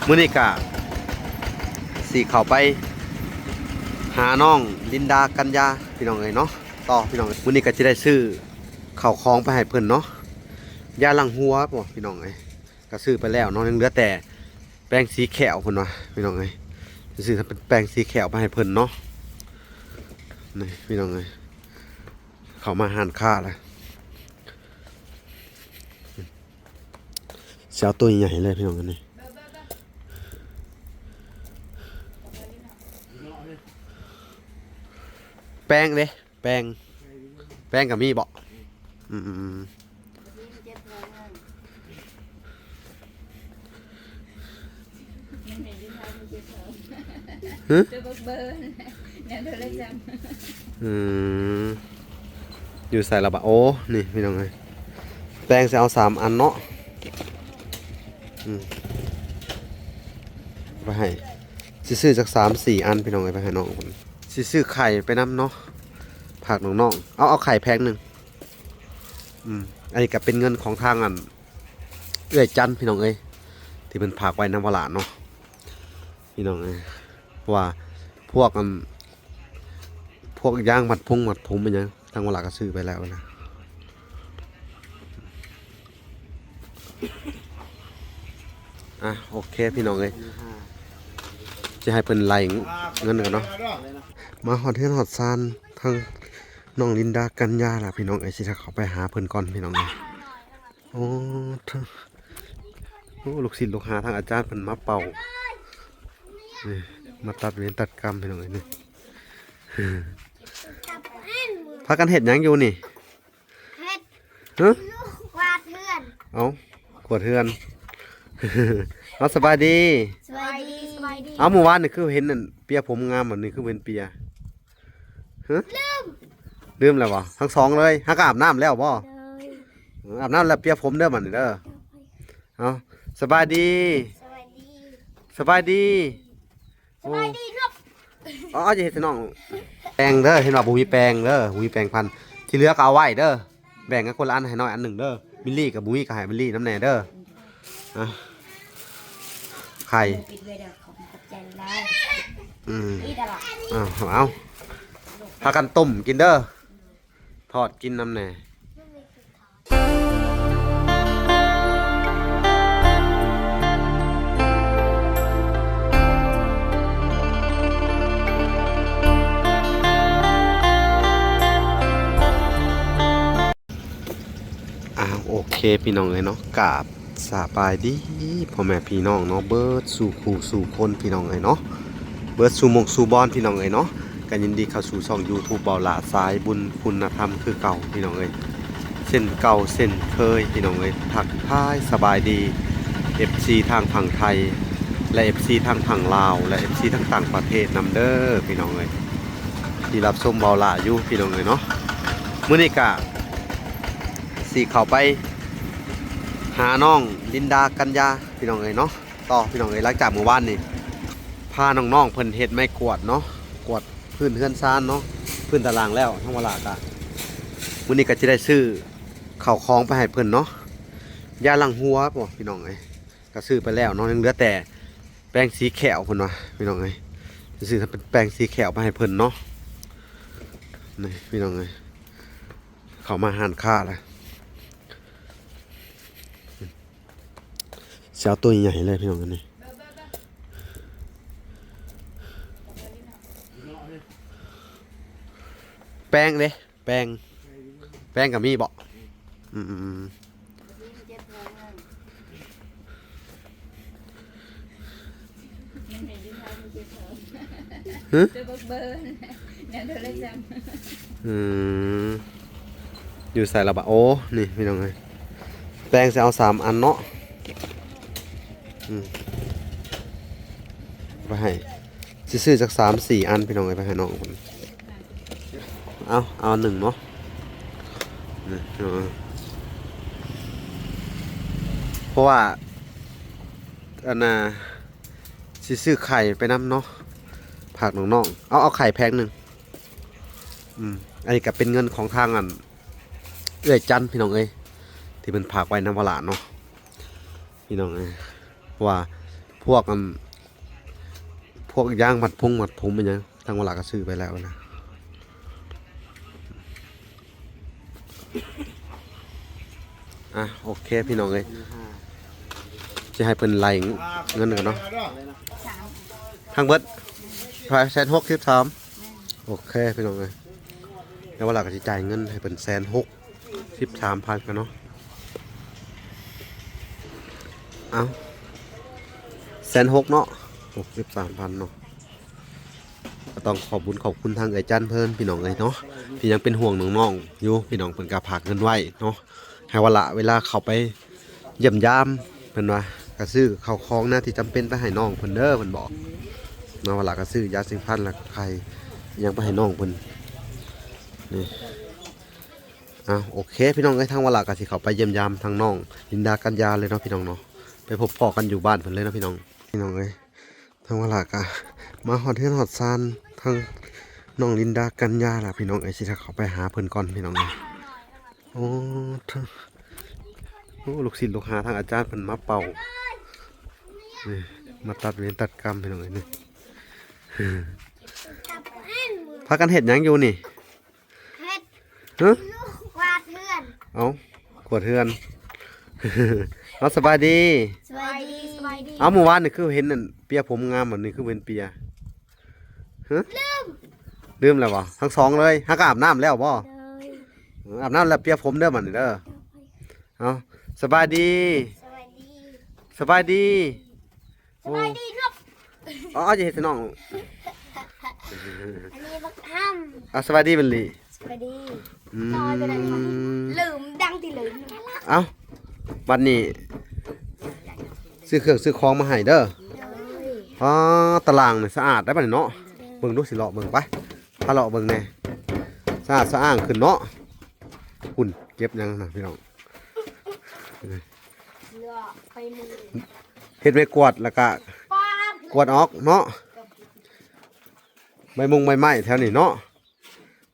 ມື້ນີ້ກະຊິເຂົ້າໄປຫານ້ອງລິນດາ ກັນຍາ ພີ່ນ້ອງເອີຍເນາະ ຕໍ່ພີ່ນ້ອງເອີຍ. ມື້ນີ້ກະຊິໄດ້ຊື້ເຂົ້າຂອງໄປໃຫ້ເພິ່ນເນາະ ຢາລ້າງຫົວບໍພີ່ນ້ອງເອີຍ ກະຊື້ໄປແລ້ວເນາະ ຍັງເຫຼືອແຕ່ແປງສີແຂ້ວເພິ່ນວ່າພີ່ນ້ອງເອີຍ ຊິຊື້ແປງສີແຂ້ວໄປໃຫ້ເພິ່ນເນາະ. ນີ້ພີ່ນ້ອງເອີຍ ເຂົ້າມາຮ້ານຄ້າແລ້ວ ຊິເອົາໂຕໃຫຍ່ເລີຍພີ່ນ້ອງ ອັນນີ້ ແປງເດ້ ແປງ ແປງກໍມີບໍ? ອືມ ຮຶ? ອືມ ຢູ່ໃສລະບະ? ໂອ້ ນີ້ພີ່ນ້ອງເອີຍ ແປງຊິເອົາສາມອັນເນາະ ອືມ ໄປໃຫ້ ຊິຊື້ຈັກສາມສີ່ອັນພີ່ນ້ອງເອີຍ ໄປໃຫ້ນ້ອງເພິ່ນ. ຊິຊື້ໄຂ່ໄປນຳເນາະ ຝາກນ້ອງໆ ເອົາ ເອົາໄຂ່ແຜງໜຶ່ງ. ອືມ ອັນນີ້ກໍເປັນເງິນຂອງທາງອັນ ເອື້ອຍຈັນພີ່ນ້ອງເອີຍ ທີ່ເພິ່ນຝາກໄວ້ນຳວາລາເນາະ ພີ່ນ້ອງເອີຍ ເພາະວ່າພວກອັນ ພວກຢາງມັດຜົງມັດຜົມອີ່ຫຍັງ ທາງວາລາກໍຊື້ໄປແລ້ວນະ. ອ່ະ ໂອເຄພີ່ນ້ອງເອີຍ ຊິໃຫ້ເພິ່ນໄລ່ເງິນກ່ອນເນາະ. ມາຮອດເຮືອນຮອດຊານທາງນ້ອງລິນດາ ກັນຍາລະພີ່ນ້ອງເອີຍ ຊິເຂົ້າໄປຫາເພິ່ນກ່ອນພີ່ນ້ອງເອີຍ. ໂອ້ ໂອ້ ລູກສິດລູກຫາທາງອາຈານເພິ່ນມາເປົ່າ ນີ້ ມາຕັດເວນຕັດກຳພີ່ນ້ອງເອີຍ ນີ້ ພາກັນເຮັດຫຍັງຢູ່ນີ້? ເຮັດ ຮະ? ກວາດເຮືອນ ເອົ້າ ກວາດເຮືອນ ເອົາ ສະບາຍດີ ສະບາຍດີ ສະບາຍດີ ເອົ້າ ມື້ວານນີ້ຄືເຫັນອັນເປຍຜົມງາມ ບາດນີ້ຄືເຫັນເປຍ ຮະ? ລືມ ລືມແລ້ວບໍ່? ທັງສອງເລີຍ ຫາກະອາບນ້ຳແລ້ວບໍ່? ໂດຍ ເອີ ອາບນ້ຳແລ້ວເປຍຜົມເດີ ບາດນີ້ເດີ ໂດຍ ເອົາ ສະບາຍດີ ສະບາຍດີ ສະບາຍດີ ສະບາຍດີ ໂອ້ ເອົາ ເອົາ ຢ່າເຮັດໃສ່ນ້ອງ ແປງເດີ ເຫັນວ່າບໍ່ມີແປງເດີ ບໍ່ມີແປງພັນ ທີ່ເຫຼືອກໍເອົາໄວ້ເດີ ແບ່ງກັນຄົນລະອັນ ໃຫ້ນ້ອງອັນໜຶ່ງເດີ ມິນລີກໍບໍ່ມີ ກໍໃຫ້ມິນລີນຳແດ່ເດີ ອ່ະ ໄຂ່ ຂອບໃຈຫຼາຍ ອືມ ນີ້ຕະຫຼອດ ເອົາ ເອົາ ພາກັນຕົ້ມກິນເດີ ທອດກິນນຳແດ່. ອ່າ ໂອເຄ ພີ່ນ້ອງເອີຍເນາະ ກາບ ສະບາຍດີພໍ່ແມ່ພີ່ນ້ອງເນາະ ເບິດສູ່ຄູ່ສູ່ຄົນພີ່ນ້ອງເອີຍເນາະ ເບິດສູ່ໝ່ອງສູ່ບ່ອນພີ່ນ້ອງເອີຍເນາະ ກໍຍິນດີເຂົ້າສູ່ຊ່ອງຢູທູບ ເບົາຫຼ້າສາຍບຸນຄຸນນະທຳຄືເກົ່າພີ່ນ້ອງເອີຍ ເຊັ່ນເກົ່າເຊັ່ນເຄີຍພີ່ນ້ອງເອີຍ ທັກທາຍສະບາຍດີ ເອັຟຊີ ທາງຝັ່ງໄທ ແລະ ເອັຟຊີ ທາງຝັ່ງລາວ ແລະ ເອັຟຊີ ທາງຕ່າງປະເທດນຳເດີພີ່ນ້ອງເອີຍ ທີ່ຮັບຊົມເບົາຫຼ້າຢູ່ພີ່ນ້ອງເອີຍເນາະ ມື້ນີ້ກະ ຊິເຂົ້າໄປຫານ້ອງລິນດາ ກັນຍາ ພີ່ນ້ອງເອີຍເນາະ ຕໍ່ພີ່ນ້ອງເອີຍ ຫຼັງຈາກມື້ວານນີ້ ພານ້ອງໆເພິ່ນເຮັດໄມ້ກວາດເນາະ ກວາດພື້ນເຮືອນຊານເນາະ ພື້ນຕາລ່າງແລ້ວ ທາງວາລາກະ ມື້ນີ້ກະຊິໄດ້ຊື້ເຂົ້າຂອງໄປໃຫ້ເພິ່ນເນາະ ຢາລ້າງຫົວບໍພີ່ນ້ອງເອີຍ ກະຊື້ໄປແລ້ວເນາະ ຍັງເຫຼືອແຕ່ແປງສີແຂ້ວເພິ່ນວ່າພີ່ນ້ອງເອີຍ ຊິຊື້ແປງສີແຂ້ວໄປໃຫ້ເພິ່ນເນາະ ນີ້ພີ່ນ້ອງເອີຍ ເຂົ້າມາຮ້ານຄ້າແລ້ວ ຊິເອົາໂຕໃຫຍ່ເລີຍພີ່ນ້ອງ ອັນນີ້ ແປງເດ້ ແປງ ແປງກໍມີບໍ? ອືມ ຮຶ? ອືມ ຢູ່ໃສລະບາດ? ໂອ້ ນີ້ພີ່ນ້ອງເອີຍ ແປງຊິເອົາສາມອັນເນາະ ອືມ ໄປໃຫ້ ຊິຊື້ຈັກສາມສີ່ອັນພີ່ນ້ອງເອີຍ ໄປໃຫ້ນ້ອງເພິ່ນ ເອົາ ເອົາໜຶ່ງເນາະ ນີ້ ເອົາ ເພາະວ່າ ອັນນ່າ ຊິຊື້ໄຂ່ໄປນຳເນາະ ຝາກນ້ອງໆ ເອົາ ເອົາໄຂ່ແຜງໜຶ່ງ ອືມ ອັນນີ້ກໍເປັນເງິນຂອງທາງອັນ ເອື້ອຍຈັນ ພີ່ນ້ອງເອີຍ ທີ່ເພິ່ນຝາກໄວ້ນຳວາລາເນາະ ພີ່ນ້ອງເອີຍ ເພາະວ່າ ພວກອັນ ພວກຢາງມັດຜົງມັດຜົມອີ່ຫຍັງ ທາງວະລະກໍຊື້ໄປແລ້ວນະ. ອ່ະ ໂອເຄພີ່ນ້ອງເອີຍ ຊິໃຫ້ເພິ່ນໄລ່ເງິນກັນເນາະ. ທັງເບິດເທົ່າໃດ? ແສນຫົກສິບສາມ. ໂອເຄພີ່ນ້ອງເອີຍ ແລ້ວວະລະກໍຊິຈ່າຍເງິນໃຫ້ເພິ່ນແສນຫົກສິບສາມພັນກັນເນາະ. ເອົ້າ ແສນຫົກເນາະ ຫົກສິບສາມພັນເນາະ. ກໍຕ້ອງຂອບບຸນຂອບຄຸນທາງເອື້ອຍຈັນເພິ່ນພີ່ນ້ອງເອີຍເນາະ ທີ່ຍັງເປັນຫ່ວງນ້ອງໆຢູ່. ພີ່ນ້ອງເພິ່ນກໍຝາກເງິນໄວ້ເນາະ ໃຫ້ວະລະເວລາເຂົ້າໄປຢ້ຽມຢາມ ເພິ່ນວ່າ ກໍຊື້ເຂົ້າຂອງນະທີ່ຈຳເປັນໄປໃຫ້ນ້ອງເພິ່ນເດີ ເພິ່ນບອກເນາະ. ວະລະກໍຊື້ຢາສີຟັນ ແລ້ວກໍໄຂ່ຫຍັງໄປໃຫ້ນ້ອງເພິ່ນນີ້. ອ່າ ໂອເຄພີ່ນ້ອງເອີຍ ທາງວະລະກໍຊິເຂົ້າໄປຢ້ຽມຢາມທາງນ້ອງລິນດາກັນຍາເລີຍເນາະພີ່ນ້ອງເນາະ ໄປພົບພໍ້ກັນຢູ່ບ້ານເພິ່ນເລີຍເນາະພີ່ນ້ອງ. ພີ່ນ້ອງເອີຍ ທາງວະລະກະມາຮອດເຮືອນຮອດຊານທາງນ້ອງລິນດາກັນຍາລະພີ່ນ້ອງເອີຍ ຊິເຂົ້າໄປຫາເພິ່ນກ່ອນພີ່ນ້ອງເອີຍ. ໂອ້ ໂອ້ ລູກສິດລູກຫາທາງອາຈານເພິ່ນມາເປົ່າ ນີ້ ມາຕັດເວນຕັດກຳພີ່ນ້ອງເອີຍນີ້. ພາກັນເຮັດຫຍັງຢູ່ນີ້? ເຮັດ ຮະ? ກວາດເຮືອນ. ເອົ້າ ກວາດເຮືອນ. ເອົາ ສະບາຍດີ. ສະບາຍດີ ສະບາຍດີ. ເອົາ ມື້ວານນີ້ຄືເຫັນອັນເປຍຜົມງາມ ບາດນີ້ຄືເຫັນເປຍ? ຮະ? ລືມ ລືມແລ້ວບໍ່? ທັງສອງເລີຍ. ຫາກະອາບນ້ຳແລ້ວບໍ່? ໂດຍ. ເອີ ອາບນ້ຳແລ້ວເປຍຜົມເດີ ບາດນີ້ເດີ. ເອົາ ສະບາຍດີ ສະບາຍດີ ສະບາຍດີ. ສະບາຍດີນົກ. ອໍ ເອົາ ຢ່າເຮັດໃສ່ນ້ອງ. ອັນນີ້ບັກຫຳ. ອ່າ ສະບາຍດີເບນລີ. ສະບາຍດີ. ອືມ ລືມ ດັງທີ່ລືມ. ເອົ້າ ບັດນີ້ຊື້ເຄື່ອງຊື້ຂອງມາໃຫ້ເດີ. ໂດຍ. ອໍ ຕາລ່າງນີ້ສະອາດໄດ໋ບັດນີ້ເນາະ. ໂດຍ. ເບິ່ງດູ ຊິເລາະເບິ່ງ ໄປ ພາເລາະເບິ່ງແດ່. ສະອາດສະອ້າງຂຶ້ນເນາະ. ພຸ້ນ ເກັບຫຍັງນະພີ່ນ້ອງ. ເຮັດໄມ້ກວາດ ແລ້ວກະກວາດອອກເນາະ ໃບມົງໃບໄມ້ແຖວນີ້ເນາະ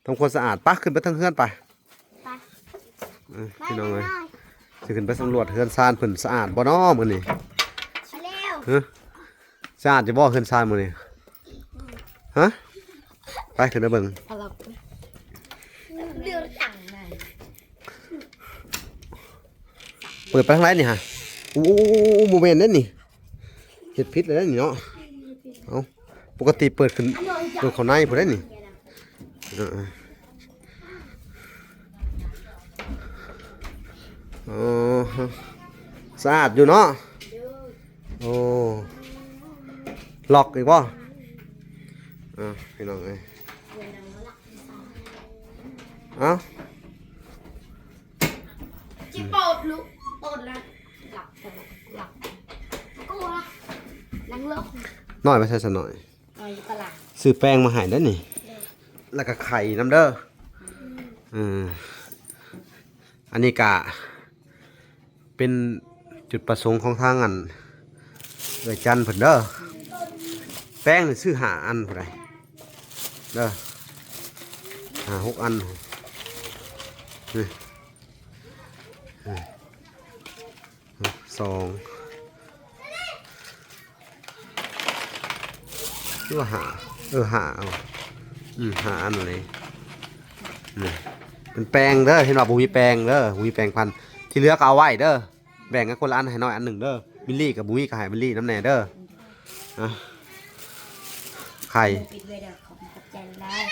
ທຳຄວາມສະອາດ. ປະ ຂຶ້ນໄປເທິງເຮືອນໄປ. ໄປ ເອີ ພີ່ນ້ອງເອີຍ ຊິຂຶ້ນໄປສຳຫຼວດເຮືອນຊານເພິ່ນສະອາດບໍ່ເນາະມື້ນີ້. ໄປແລ້ວ. ຮະ? ສະອາດຢູ່ບໍ່ເຮືອນຊານມື້ນີ້? ຮະ? ໄປ ຂຶ້ນໄປເບິ່ງ. ເລື່ອງຫຍັງນະ? ເປີດໄປທາງໃດນີ້ຫະ? ໂອ້ ບໍ່ແມ່ນເດ້ນີ້ ເຮັດຜິດແລ້ວນີ້ເນາະ. ເອົ້າ ປົກກະຕິເປີດຂຶ້ນ ເປີດເຂົ້າໃນພຸ້ນເດ້ນີ້. ເອີ ເອີ ສະອາດຢູ່ເນາະ. ໂອ້ ລັອກອີກບໍ່? ອ່າ ພີ່ນ້ອງເອີຍ ເອົ້າ ຊິເປີດລູກ ເປີດແລ້ວ ຫຼັບ ຫຼັບ ກໍວ່ານັ່ງລົງ ນ້ອຍໄປໃສຊະນ້ອຍ? ນ້ອຍຢູ່ຕະຫຼາດ ຊື້ແປ້ງມາໃຫ້ເດ້ນີ້ ແລ້ວກໍໄຂ່ນຳເດີ. ເອີ ອັນນີ້ກະ ເປັນຈຸດປະສົງຂອງທາງອັນເອື້ອຍຈັນເພິ່ນເດີ. ແປ້ງນີ້ຊື້ຫ້າອັນພຸ້ນໃດເດີ ຫ້າຫົກອັນ. ນີ້ ນີ້ ສອງ ຫຼືວ່າຫ້າ ເອີ ຫ້າ ເອົາ ອືມ ຫ້າອັນນີ້. ນີ້ ເປັນແປ້ງເດີ ເຫັນວ່າບໍ່ມີແປ້ງເດີ ບໍ່ມີແປ້ງພັນ ທີ່ເຫຼືອກໍເອົາໄວ້ເດີ. ແບ່ງກັນຄົນລະອັນ ໃຫ້ນ້ອຍອັນໜຶ່ງເດີ. ບິນລີກໍບໍ່ມີ ກໍໃຫ້ບິນລີນຳແດ່ເດີ. ອ່ະ ໄຂ່ ປິດໄວ້ເດີ ຂອບໃຈຫຼາຍ.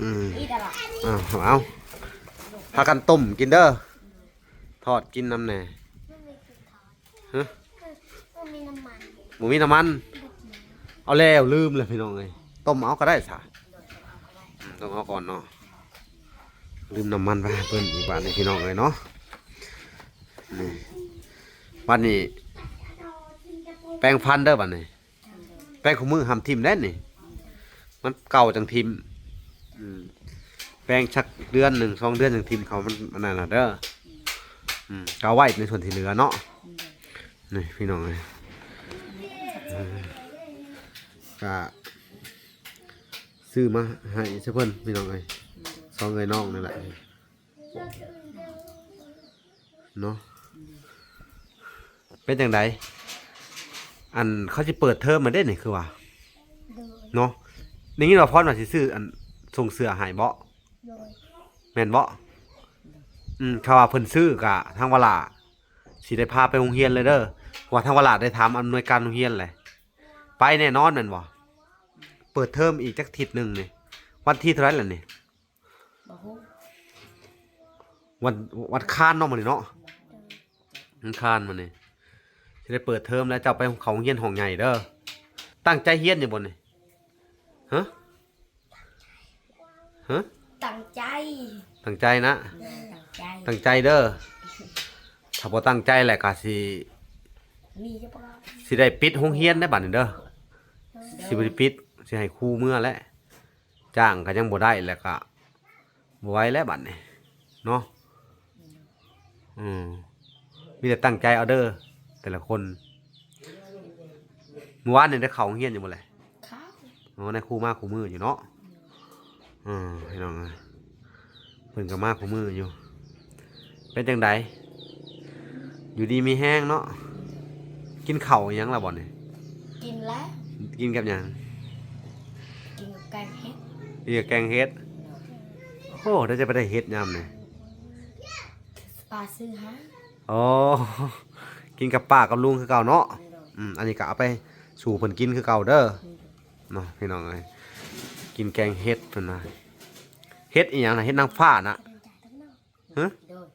ອືມ ອີດອະລະ ເອົາ ເອົາ ພາກັນຕົ້ມກິນເດີ ທອດກິນນຳແດ່. ຮະ? ບໍ່ມີນ້ຳມັນ ບໍ່ມີນ້ຳມັນ. ເອົາແລ້ວ ລືມແລ້ວພີ່ນ້ອງເອີຍ ຕົ້ມເອົາກໍໄດ້ຊະ. ອືມ ຕ້ອງເອົາກ່ອນເນາະ ລືມນ້ຳມັນໄວ້ໃຫ້ເພິ່ນອີກບາດນີ້ພີ່ນ້ອງເອີຍເນາະ. ນີ້ ບາດນີ້ແປງຟັນເດີ ບາດນີ້ ແປງຄູ່ມື້ຫ້າມຖິ້ມເດ້ນີ້ ມັນເກົ່າຈັ່ງຖິ້ມ. ອືມ ແປງຈັກເດືອນໜຶ່ງສອງເດືອນຈັ່ງຖິ້ມ ເຂົາມັນອັນນັ້ນນະເດີ. ອືມ ກໍເອົາໄວ້ໃນສ່ວນທີ່ເຫຼືອເນາະ. ນີ້ພີ່ນ້ອງເອີຍ ເອີ ກະຊື້ມາໃຫ້ຊະເພິ່ນພີ່ນ້ອງເອີຍ ສອງເອື້ອຍນ້ອງນີ້ແຫຼະເນາະ. ເປັນຈັ່ງໃດ? ອັນເຂົາຊິເປີດເທີມມາເດ້ນີ້ ຄືວ່າ ໂດຍ ເນາະ. ໄດ້ຍິນວ່າພອນວ່າຊິຊື້ອັນ ສົ່ງເສື້ອໃຫ້ເບາະ? ໂດຍ ແມ່ນເບາະ? ອືມ ຖ້າວ່າເພິ່ນຊື້ກະທາງວາລາຊິໄດ້ພາໄປໂຮງຮຽນເລີຍເດີ ເພາະວ່າທາງວາລາໄດ້ຖາມອຳນວຍການໂຮງຮຽນແຫຼະ ໄປແນ່ນອນແມ່ນບໍ່? ເປີດເທີມອີກຈັກທິດໜຶ່ງນີ້ ວັນທີເທົ່າໃດລະນີ້? ບໍ່ຮູ້ ວັນ ວັນອັງຄານເນາະ ມື້ນີ້ເນາະ ໂດຍ ວັນອັງຄານມື້ນີ້ ຊິໄດ້ເປີດເທີມແລ້ວ. ເຈົ້າໄປເຂົ້າໂຮງຮຽນຫ້ອງໃຫຍ່ເດີ ຕັ້ງໃຈຮຽນຢູ່ບໍ່ນີ້? ຮະ? ຮະ? ຕັ້ງໃຈ ຕັ້ງໃຈນະ ໂດຍ ຕັ້ງໃຈ ຕັ້ງໃຈເດີ. ຖ້າບໍ່ຕັ້ງໃຈແຫຼະກະຊິ ມີຈະບໍ່ ຊິໄດ້ປິດໂຮງຮຽນໄດ້ບາດນີ້ເດີ ໂດຍ ຊິບໍ່ໄດ້ປິດ ຊິໃຫ້ຄູເມືອແຫຼະ ຈ້າງກໍຍັງບໍ່ໄດ້ ແລ້ວກໍບໍ່ໄຫວແລ້ວບັດນີ້ເນາະ. ອືມ ມີແຕ່ຕັ້ງໃຈເອົາເດີແຕ່ລະຄົນ. ມື້ວານນີ້ໄດ້ເຂົ້າໂຮງຮຽນຢູ່ບໍ່ແຫຼະ? ເຂົ້າ ອໍ ໄດ້ຄູມາຄູ່ມື້ຢູ່ເນາະ. ເອີ ພີ່ນ້ອງເອີຍ ເພິ່ນກໍມາຄູ່ມື້ຢູ່. ເປັນຈັ່ງໃດ? ຢູ່ດີມີແຮງເນາະ. ກິນເຂົ້າອີ່ຫຍັງລະບໍ່ນີ້? ກິນແລ້ວ. ກິນກັບຫຍັງ? ກິນກັບແກງເຫັດ. ກິນກັບແກງເຫັດ. ໂອ້ ແລ້ວຈະໄປໄດ້ເຫັດຍາມນີ້? ປ້າຊື້ໃຫ້. ອໍ ກິນກັບປ້າກັບລຸງຄືເກົ່າເນາະ. ໂດຍ ອືມ ອັນນີ້ກໍເອົາໄປສູ່ເພິ່ນກິນຄືເກົ່າເດີ. ໂດຍ ເນາະ ພີ່ນ້ອງເອີຍ ກິນແກງເຫັດເພິ່ນວ່າ. ເຫັດອີ່ຫຍັງນະ? ເຫັດນາງຟ້ານະ? ຮະ? ໂດຍ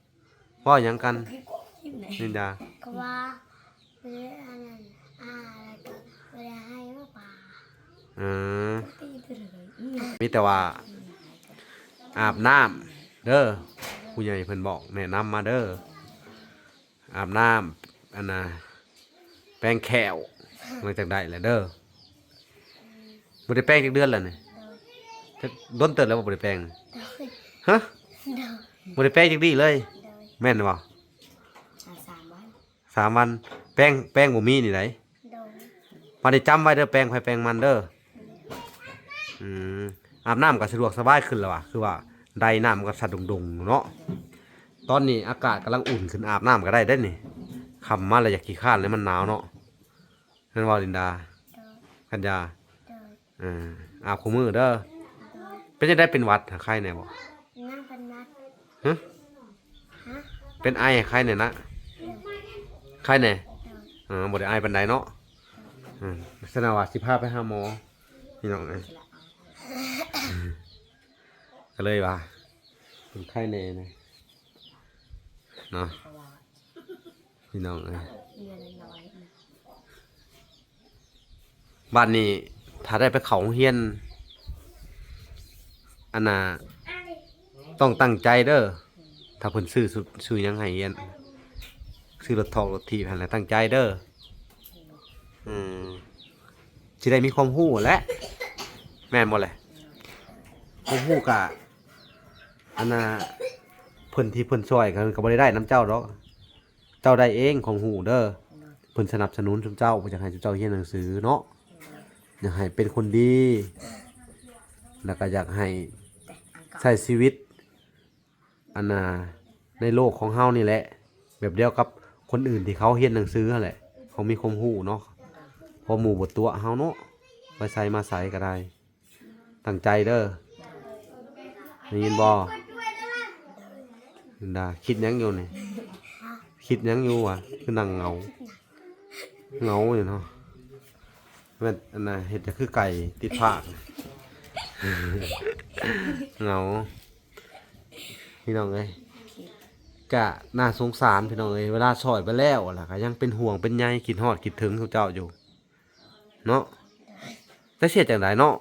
ເວົ້າຫຍັງກັນ? ນິນດາ ກໍວ່າ ເອີ ອັນນັ້ນ ອາ ແລ້ວກໍບໍ່ໄດ້ໃຫ້ວ່າປາ. ເອີ ມີແຕ່ວ່າອາບນ້ຳເດີ ຜູ້ໃຫຍ່ເພິ່ນບອກແນະນຳມາເດີ. ອາບນ້ຳ ອັນນ່າ ແປງແຂ້ວ ຫຼັງຈາກໄດ້ແລ້ວເດີ. ບໍ່ໄດ້ແປງຈັກເດືອນແລ້ວນີ້? ໂດຍ ຈັກດົນເຕີບແລ້ວບໍ່ ບໍ່ໄດ້ແປງ? ໂດຍ ຮະ? ໂດຍ ບໍ່ໄດ້ແປງຈັກດີ້ເລີຍ? ໂດຍ ແມ່ນບໍ່? ສາມ ສາມວັນ ສາມວັນ ແປງ ແປງບໍ່ມີນີ້ໃດ໋. ໂດຍ ບາດນີ້ຈຳໄວ້ເດີ ແປງໃຜແປງມັນເດີ. ອືມ ອາບນ້ຳກໍສະດວກສະບາຍຂຶ້ນແລ້ວຫວາ ຄືວ່າໄດນ້ຳມັນກໍສະດົງໆຢູ່ເນາະ. ຕອນນີ້ອາກາດກຳລັງອຸ່ນຂຶ້ນ ອາບນ້ຳກໍໄດ້ເດ້ນີ້. ຄ່ຳມາແລ້ວຢາກຂີ້ຄ້ານແລ້ວ ມັນໜາວເນາະ. ແມ່ນບໍ່ ລິນດາ? ໂດຍ ກັນຍາ? ໂດຍ ເອີ ອາບຄູ່ມື້ເດີ. ໂດຍ ເປັນຈັ່ງໃດ ເປັນຫວັດ ຫາໄຂ້ແດ່ບໍ່? ຍັງເປັນຫວັດ. ຮະ? ຮະ? ເປັນໄອ ໄຄແດ່ນະ? ໂດຍ ໄຄແດ່? ໂດຍ ເອີ ບໍ່ໄດ້ໄອປານໃດເນາະ. ເອີ ສະນັ້ນວ່າຊິພາໄປຫາໝໍ ພີ່ນ້ອງເອີຍ. ກໍເລີຍວ່າເປັນໄຄແດ່ນະ ເນາະ ພີ່ນ້ອງເອີຍ. ບາດນີ້ຖ້າໄດ້ໄປເຂົ້າໂຮງຮຽນ ອັນນ່າ ຕ້ອງຕັ້ງໃຈເດີ. ຖ້າເພິ່ນຊື້ຊຸດ ຊື້ຫຍັງໃຫ້ຮຽນ ຊື້ລົດຖອກລົດຖີບຫັ້ນແຫຼະ ຕັ້ງໃຈເດີ. ອືມ ຊິໄດ້ມີຄວາມຮູ້ແຫຼະ ແມ່ນບໍ່ແຫຼະ? ຄວາມຮູ້ກະ ອັນນ່າ ເພິ່ນທີ່ເພິ່ນຊ່ອຍກໍ ກໍບໍ່ໄດ້ໄດ້ນຳເຈົ້າດອກ. ເຈົ້າໄດ້ເອງຄວາມຮູ້ເດີ. ໂດຍ ເພິ່ນສະໜັບສະໜູນຊຸມເຈົ້າ ເພິ່ນຢາກໃຫ້ຊຸມເຈົ້າຮຽນໜັງສືເນາະ. ໂດຍ ຢາກໃຫ້ເປັນຄົນດີ ແລ້ວກໍຢາກໃຫ້ໃຊ້ຊີວິດ ອັນນ່າ ໃນໂລກຂອງເຮົານີ້ແຫຼະ ແບບດຽວກັບຄົນອື່ນທີ່ເຂົາຮຽນໜັງສືຫັ້ນແຫຼະ ເຂົາມີຄວາມຮູ້ເນາະ. ໂດຍ ເພາະໝູ່ບໍ່ຕົວະເຮົາເນາະ ໄປໃສມາໃສກໍໄດ້. ຕັ້ງໃຈເດີ ໄດ້ຍິນບໍ່? ດາ ຄິດຫຍັງຢູ່ນີ້? ຄິດຫຍັງຢູ່ຫວາ? ຄືນັ່ງເຫງົາ ເຫງົາຢູ່ເນາະ. ແມ່ນອັນນ່າ ເຮັດຫຍັງຄືໄກ່ຕິດຟາກ ເຫງົາ ພີ່ນ້ອງເອີຍ. ກະໜ້າສົງສານ ພີ່ນ້ອງເອີຍ ເວລາຊ່ອຍໄປແລ້ວ ແລ້ວກະຍັງເປັນຫ່ວງເປັນໃຍ ຄິດຮອດຄິດເຖິງເຂົາເຈົ້າຢູ່ ເນາະ. ແຕ່ເສຍຈັ່ງໃດເນາະ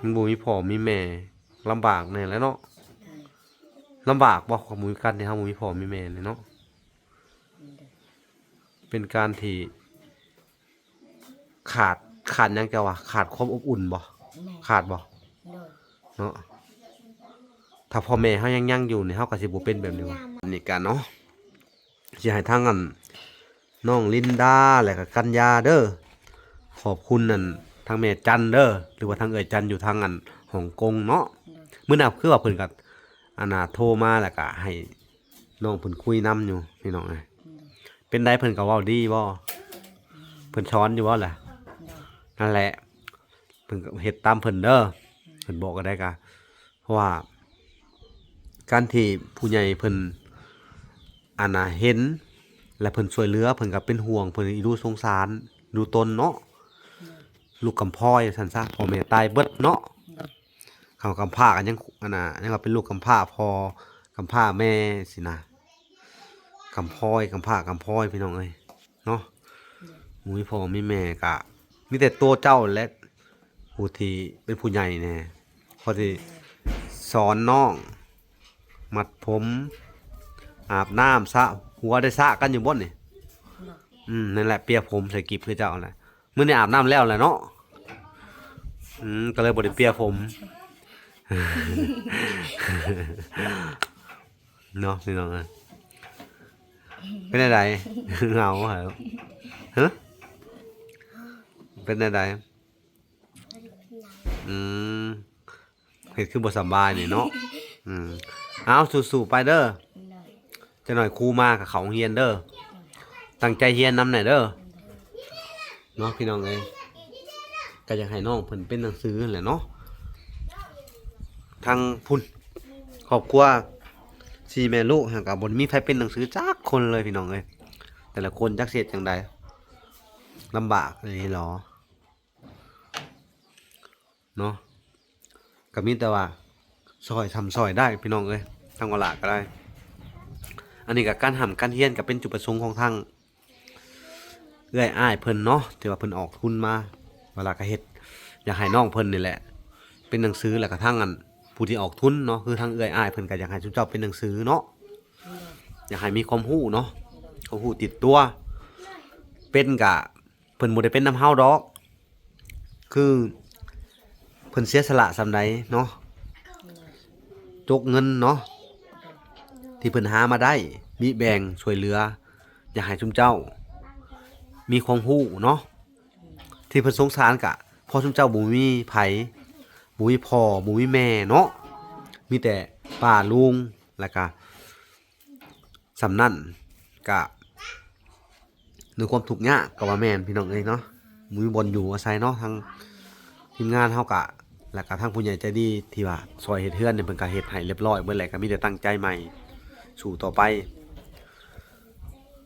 ມັນບໍ່ມີພໍ່ມີແມ່ ລຳບາກແດ່ແຫຼະເນາະ. ລຳບາກບໍ່ ການທີ່ເຮົາບໍ່ມີພໍ່ມີແມ່ນີ້ເນາະ? ເປັນການທີ່ຂາດ ຂາດຫຍັງເຈົ້າວ່າ ຂາດຄວາມອົບອຸ່ນບໍ່? ແມ່ນ ຂາດບໍ່? ໂດຍ ເນາະ ຖ້າພໍ່ແມ່ເຮົາຍັງ ຍັງຢູ່ນີ້ ເຮົາກໍຊິບໍ່ເປັນແບບນີ້ຫວາ? ອັນນີ້ກະເນາະ ຊິໃຫ້ທາງອັນ ນ້ອງລິນດາ ແລະກະກັນຍາເດີ ຂອບຄຸນອັນ ທາງແມ່ຈັນເດີ ຫຼືວ່າທາງເອື້ອຍຈັນຢູ່ທາງອັນຮົງກົງເນາະ. ໂດຍ ມື້ນັ້ນຄືວ່າເພິ່ນກະ ອັນນ່າ ໂທມາ ແລ້ວກະໃຫ້ນ້ອງເພິ່ນຄຸຍນຳຢູ່ ພີ່ນ້ອງເອີຍ. ໂດຍ ເປັນໃດ ເພິ່ນກະເວົ້າດີບໍ່? ພິ່ນສອນຢູ່ບໍ່ລະ? ໂດຍ ນັ້ນແຫຼະ ເພິ່ນກໍເຮັດຕາມເພິ່ນເດີ ເພິ່ນບອກອັນໃດກະ ເພາະວ່າການທີ່ຜູ້ໃຫຍ່ເພິ່ນ ອັນນ່າ ເຫັນ ແລະ ເພິ່ນຊ່ວຍເຫຼືອ ເພິ່ນກໍເປັນຫ່ວງ ເພິ່ນອີດູສົງສານ ດູຕົນເນາະ ໂດຍ ລູກກຳພ້ອຍວ່າຊັ້ນຊະ ພໍ່ແມ່ຕາຍເບິດເນາະ ໂດຍ ເຂົາກຳພ້າກໍຍັງ ອັນນ່າ ຍັງວ່າເປັນລູກກຳພ້າພໍ່ ກຳພ້າແມ່ຊີ້ນະ ກຳພ້ອຍ ກຳພ້າ ກຳພ້ອຍ ພີ່ນ້ອງເອີຍເນາະ ໂດຍ ບໍ່ມີພໍ່ມີແມ່ ກະມີແຕ່ໂຕເຈົ້າແຫຼະ ຜູ້ທີ່ເປັນຜູ້ໃຫຍ່ແດ່ ພໍຊິສອນນ້ອງ ມັດຜົມ ອາບນ້ຳ ສະຫົວ ໄດ້ສະກັນຢູ່ບໍ່ນີ້? ອືມ ນັ້ນແຫຼະ ເປຍຜົມໃສ່ກິບຄືເຈົ້າຫັ້ນແຫຼະ ມື້ນີ້ອາບນ້ຳແລ້ວແຫຼະເນາະ ອືມ ກໍເລີຍບໍ່ໄດ້ເປຍຜົມເນາະ ພີ່ນ້ອງເອີຍ ເປັນແນວໃດ? ເຫງົາຫວາ? ຮະ? ເປັນແນວໃດ? ອືມ ເຮັດຄືບໍ່ສະບາຍນີ້ເນາະ ອືມ ເອົາ ສູ້ໆ ໄປເດີ ຈັກໜ້ອຍຄູມາກໍເຂົ້າໂຮງຮຽນເດີ ຕັ້ງໃຈຮຽນນຳແດ່ເດີ ເນາະ ພີ່ນ້ອງເອີຍ ກໍຢາກໃຫ້ນ້ອງເພິ່ນເປັນໜັງສືຫັ້ນແຫຼະເນາະ ທັງພຸ້ນ ຄອບຄົວສີ່ແມ່ລູກຫັ້ນກໍບໍ່ໄດ້ມີໃຜເປັນໜັງສືຈັກຄົນເລີຍ ພີ່ນ້ອງເອີຍ ແຕ່ລະຄົນຈັກຊິເຮັດຈັ່ງໃດ ລຳບາກອີ່ຫຼີເນາະ. ເນາະ ກໍມີແຕ່ວ່າຊ່ອຍຊ່ຳຊ່ອຍໄດ້ພີ່ນ້ອງເອີຍ ທາງວາລະກໍໄດ້ ອັນນີ້ກໍການຮ່ຳການຮຽນກໍເປັນຈຸດປະສົງຂອງທາງເອື້ອຍອ້າຍເພິ່ນເນາະ ທີ່ວ່າເພິ່ນອອກທຶນມາ ວາລະກໍເຮັດ ຢາກໃຫ້ນ້ອງເພິ່ນນີ້ແຫຼະເປັນໜັງສື ແລ້ວກໍທາງອັນຜູ້ທີ່ອອກທຶນເນາະ ຄືທາງເອື້ອຍອ້າຍເພິ່ນກໍຢາກໃຫ້ຊຸມເຈົ້າເປັນໜັງສືເນາະ ຢາກໃຫ້ມີຄວາມຮູ້ເນາະ ຄວາມຮູ້ຕິດຕົວ ເປັນກະ ເພິ່ນບໍ່ໄດ້ເປັນນຳເຮົາດອກ ຄືເພິ່ນເສຍສະຫຼະສ່ຳໃດເນາະ ຈົກເງິນເນາະ ທີ່ເພິ່ນຫາມາໄດ້ ບິແບ່ງຊ່ວຍເຫຼືອ ຢາກໃຫ້ຊຸມເຈົ້າມີຄວາມຮູ້ເນາະ ທີ່ເພິ່ນສົງສານກະ ເພາະຊຸມເຈົ້າບໍ່ມີໃຜ ບໍ່ມີພໍ່ ບໍ່ມີແມ່ເນາະ ມີແຕ່ປ້າລຸງ ແລ້ວກະ ສ່ຳນັ້ນກະ ດ້ວຍຄວາມທຸກຍາກກໍວ່າແມ່ນພີ່ນ້ອງເອີຍເນາະ ບໍ່ມີບ່ອນຢູ່ອາໄສເນາະ ທາງທີມງານເຮົາກະ ແລ້ວກະທາງຜູ້ໃຫຍ່ໃຈດີທີ່ວ່າຊ່ອຍເຮັດເຮືອນນີ້ ເພິ່ນກະເຮັດໃຫ້ລຽບຮ້ອຍເບິດແລ້ວ ກະມີແຕ່ຕັ້ງໃຈໃໝ່ສູ້ຕໍ່ໄປ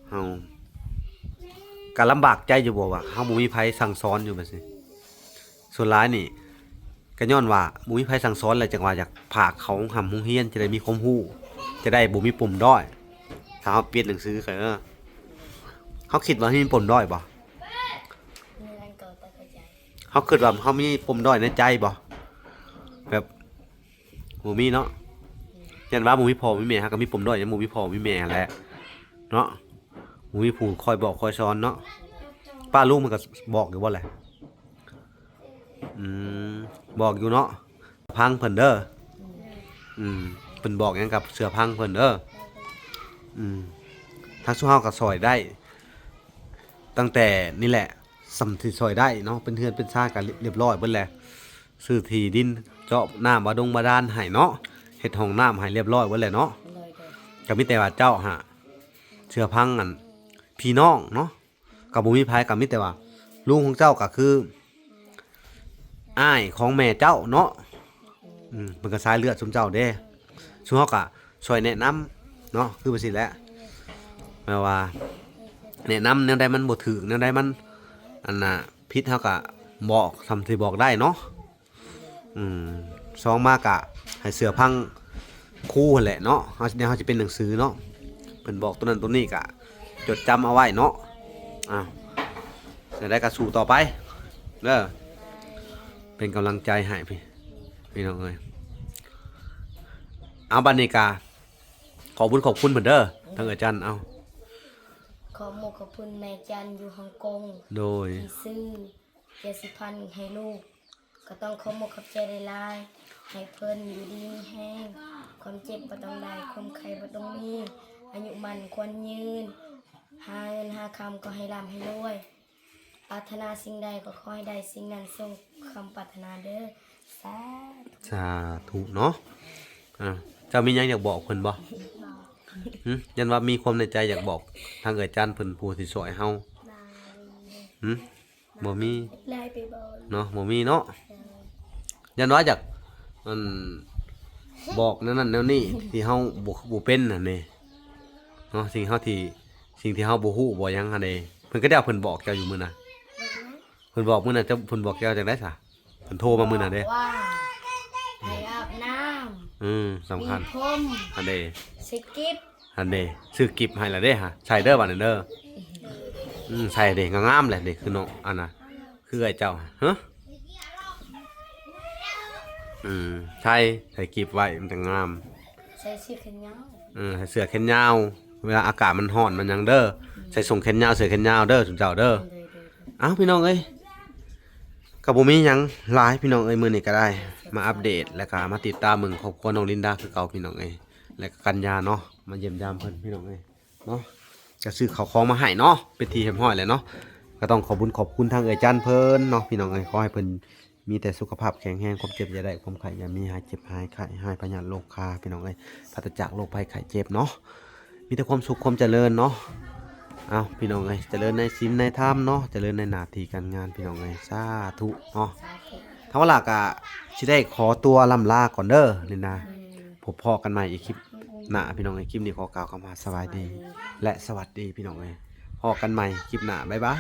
ເຮົາກະລຳບາກໃຈຢູ່ບໍ່ວ່າເຮົາບໍ່ມີໃຜສັ່ງສອນຢູ່ແບບນີ້ ສ່ວນຫຼາຍນີ້ກໍຍ້ອນວ່າບໍ່ມີໃຜສັ່ງສອນແຫຼະ ຈັ່ງວ່າຢາກພາເຂົາໂຮງຮ່ຳໂຮງຮຽນ ຈະໄດ້ມີຄວາມຮູ້ ຈະໄດ້ບໍ່ມີປົມດ້ອຍ ຖ້າເຮົາປ່ຽນໜັງສື ເອີ ເຮົາຄິດວ່າເຮົາມີປົມດ້ອຍບໍ່? ເຮົາຄິດວ່າເຮົາມີປົມດ້ອຍໃນໃຈບໍ່? ແບບ ບໍ່ມີເນາະ ຢ້ານວ່າບໍ່ມີພໍ່ມີແມ່ ເຮົາກໍມີປົມດ້ອຍ ຢ້ານບໍ່ມີພໍ່ມີແມ່ຫັ້ນແຫຼະເນາະ ບໍ່ມີຜູ້ຄອຍບອກຄອຍສອນເນາະ ປ້າລຸງເພິ່ນກໍບອກຢູ່ບໍ່ແຫຼະ? ອືມ ບອກຢູ່ເນາະ ຟັງເພິ່ນເດີ ອືມ ເພິ່ນບອກຫຍັງກໍເຊື່ອຟັງເພິ່ນເດີ ອືມ ທາງຊຸມເຮົາກໍຊ່ອຍໄດ້ ຕັ້ງແຕ່ນີ້ແຫຼະ ສ່ຳທີ່ຊ່ອຍໄດ້ເນາະ ເປັນເຮືອນເປັນຊານກໍລຽບຮ້ອຍເບິດແລ້ວ ຊື້ທີ່ດິນເຈາະນ້ຳບາດົງບາດານໃຫ້ເນາະ ເຮັດຫ້ອງນ້ຳໃຫ້ລຽບຮ້ອຍເບິດແລ້ວເນາະ ໂດຍໆ ກໍມີແຕ່ວ່າເຈົ້າຫາເຊື່ອຟັງອັນພີ່ນ້ອງເນາະ ກໍບໍ່ມີໃຜ ກໍມີແຕ່ວ່າລຸງຂອງເຈົ້າກໍຄືອ້າຍຂອງແມ່ເຈົ້າເນາະ ອືມ ເພິ່ນກໍສາຍເລືອດຊຸມເຈົ້າເດ້ ຊຸມເຮົາກໍຊ່ອຍແນະນຳເນາະ ຄືວ່າຊີ້ແຫຼະ ແບບວ່າແນະນຳແນວໃດມັນບໍ່ຖືກ ແນວໃດມັນ ອັນນ່າ ຜິດ ເຮົາກໍບອກສ່ຳທີ່ບອກໄດ້ເນາະ ອືມ ສອງມາກະໃຫ້ເຊື່ອຟັງຄູຫັ້ນແຫຼະເນາະ ເຮົາ ແນວເຮົາຊິເປັນໜັງສືເນາະ ເພິ່ນບອກໂຕນັ້ນໂຕນີ້ກະຈົດຈຳເອົາໄວ້ເນາະ ອ້າວ ແນວໃດກະສູ້ຕໍ່ໄປເດີ ເປັນກຳລັງໃຈໃຫ້ພີ່ ພີ່ນ້ອງເອີຍ ເອົາ ບັດນີ້ກະຂອບບຸນຂອບຄຸນເພິ່ນເດີ ທາງເອື້ອຍຈັນ ເອົາ ຂອບມຸກຂອບຄຸນແມ່ຈັນຢູ່ຮົງກົງ ໂດຍ ທີ່ຊື້ ເຈັດສິບພັນໃຫ້ລູກ ກໍຕ້ອງຂອບມຸກຂອບໃຈຫຼາຍໆ ໃຫ້ເພິ່ນຢູ່ດີມີແຮງ ຄວາມເຈັບບໍ່ຕ້ອງໄດ້ ຄວາມໄຂ້ບໍ່ຕ້ອງມີ ອາຍຸໝັ້ນຂວັນຍືນ ຫາເງິນຫາຄຳກໍໃຫ້ລ່ຳໃຫ້ລວຍ ປາດຖະໜາສິ່ງໃດກໍຂໍໃຫ້ໄດ້ສິ່ງນັ້ນສົມຄວາມປາດຖະໜາເດີ ສາທຸ ສາທຸເນາະ ອ່າ ເຈົ້າມີຫຍັງຢາກບອກເພິ່ນບໍ່? ຫຶ? ຢ້ານວ່າມີຄວາມໃນໃຈຢາກບອກທາງເອື້ອຍຈັນເພິ່ນ ຜູ້ທີ່ຊ່ວຍເຮົາ ບາຍດີ ຫຶ? ບໍ່ມີ ໄລ່ໄປບອກ ເນາະ ບໍ່ມີເນາະ. ຢ້ານວ່າຢາກ ອັນ ບອກແນວນັ້ນແນວນີ້ ທີ່ເຮົາບໍ່ ບໍ່ເປັນຫັ້ນເດ້ເນາະ ສິ່ງເຮົາທີ່ ສິ່ງທີ່ເຮົາບໍ່ຮູ້ບໍ່ຫຍັງຫັ້ນເດ້. ເພິ່ນກໍໄດ້ເພິ່ນບອກເຈົ້າຢູ່ມື້ນະ ເພິ່ນບອກມື້ນະ ເຈົ້າ ເພິ່ນບອກເຈົ້າຈັ່ງໃດຊະ? ເພິ່ນໂທມາມື້ນະເດ້ ວ່າໃຫ້ອາບນ້ຳ ອືມ ສຳຄັນ ມີພົມ ຫັ້ນເດ້ ຊິກິບ ຫັ້ນເດ້ ຊື້ກິບໃຫ້ລະເດ້ຫາ ໃສ່ເດີບາດນີ້ເດີ. ອືມ ໃສ່ເດ້ ງາມໆແຫຼະເດ້ ຄືນ້ອງອັນນະ ຄືເອື້ອຍເຈົ້າຫະ. ອືມ ໃສ່ ໃສ່ກິບໄວ້ມັນຈັ່ງງາມ ໃສ່ເສື້ອແຂນຍາວ ເອີ ໃສ່ເສື້ອແຂນຍາວ ເວລາອາກາດມັນຮ້ອນມັນຫຍັງເດີ ໃສ່ສົ້ງແຂນຍາວ ເສື້ອແຂນຍາວເດີ ຊຸມເຈົ້າເດີ. ເອົ້າ ພີ່ນ້ອງເອີຍ ກໍບໍ່ມີຫຍັງຫຼາຍພີ່ນ້ອງເອີຍ ມື້ນີ້ກໍໄດ້ມາອັບເດດ ແລ້ວກໍມາຕິດຕາມເບິ່ງຄອບຄົວນ້ອງລິນດາຄືເກົ່າພີ່ນ້ອງເອີຍ ແລ້ວກໍກັນຍາເນາະ ມາຢ້ຽມຢາມເພິ່ນພີ່ນ້ອງເອີຍເນາະ. ກໍຊື້ເຂົ້າຂອງມາໃຫ້ເນາະ ເປັນທີ່ຮຽບຮ້ອຍແລ້ວເນາະ. ກໍຕ້ອງຂອບບຸນຂອບຄຸນທາງເອື້ອຍຈັນເພິ່ນເນາະ ພີ່ນ້ອງເອີຍ ຂໍໃຫ້ເພິ່ນມີແຕ່ສຸຂະພາບແຂງແຮງ ຄວາມເຈັບຢ່າໄດ້ ຄວາມໄຂ້ຢ່າມີ ຫາຍເຈັບຫາຍໄຂ້ ຫາຍພະຍາດໂລຄາ ພີ່ນ້ອງເອີຍ ປາສະຈາກໂລກໄພໄຂ້ເຈັບເນາະ. ມີແຕ່ຄວາມສຸກຄວາມຈະເລີນເນາະ. ເອົ້າ ພີ່ນ້ອງເອີຍ ຈະເລີນໃນສິນໃນທຳເນາະ ຈະເລີນໃນໜ້າທີ່ການງານ ພີ່ນ້ອງເອີຍ ສາທຸເນາະ. ທາງວາລາກະຊິໄດ້ຂໍຕົວລ່ຳລາກ່ອນເດີນີ້ນະ ພົບພໍ້ກັນໃໝ່ອີກຄລິບໜ້າ ພີ່ນ້ອງເອີຍ. ຄລິບນີ້ຂໍກ່າວຄຳວ່າສະບາຍດີ ແລະ ສະຫວັດດີ ພີ່ນ້ອງເອີຍ ພໍ້ກັນໃໝ່ຄລິບໜ້າ ບາຍບາຍ.